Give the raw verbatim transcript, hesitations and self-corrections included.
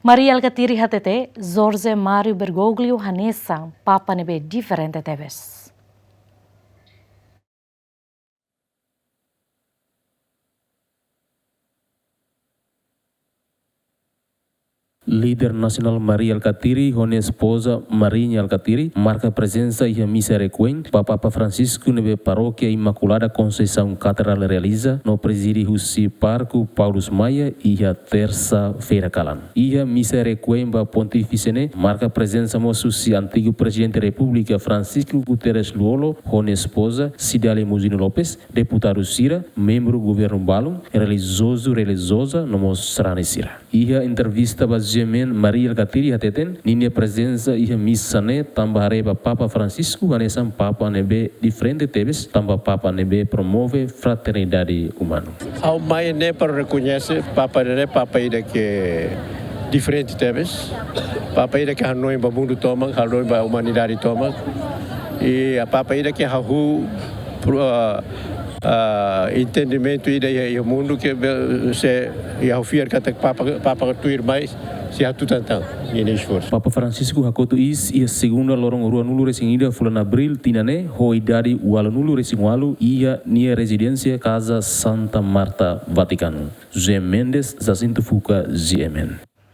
Mari Alkatiri hatete, Jorge Mario Bergoglio hanesan Papa ne'ebé diferente tebes. Líder nasionál Mari Alkatiri ho nia espoza Marinha Alkatiri marka prezensa iha misa requiem ba Papa Francisco ne'ebé Parókia Imakulada Konseisaun Katedrál realiza no prezide husi Pároku Paulus Maia iha tersa-feira kalan. Iha misa requiem ba Pontífise ne'e marka prezensa mós husi antigu Prezidente Repúblika Francisco Guterres Lú-Olo ho nia espoza Cidália Muzino Lopes, deputadu sira, membru governu balun, relijiozu, relijioza no mós sarani sira. Iha entrevista ba G M N, Mari Alkatiri hateten ninia prezensa iha misa ne'e tanba haree ba Papa Francisco hanesan Papa ne'ebé diferente tebes, tanba Papa ne'ebé promove fraternidade umanu. Ha'u mai ne'e para rekoñese Papa ne'e, Papa ida ke diferente tebes. Papa ida ke hanoin ba mundu tomak, hanoin ba umanidade tomak. I Papa ida ke hahú pro-, ah, ah, entendimentu ida iha, iha mundu ke be-, se iha ha'u fiar katak Papa, Papa tuirmai sei hatutan tan ninia esforsu. Papa Francisco hakotu iis iha segunda loron ruanulu-resin-ida fulan Abríl tinan ne'e ho idade ualunulu-resin-ualu iha nia rezidénsia Casa Santa Marta, Vatikanu. José Mendes, Jacinto Fuca, G M N.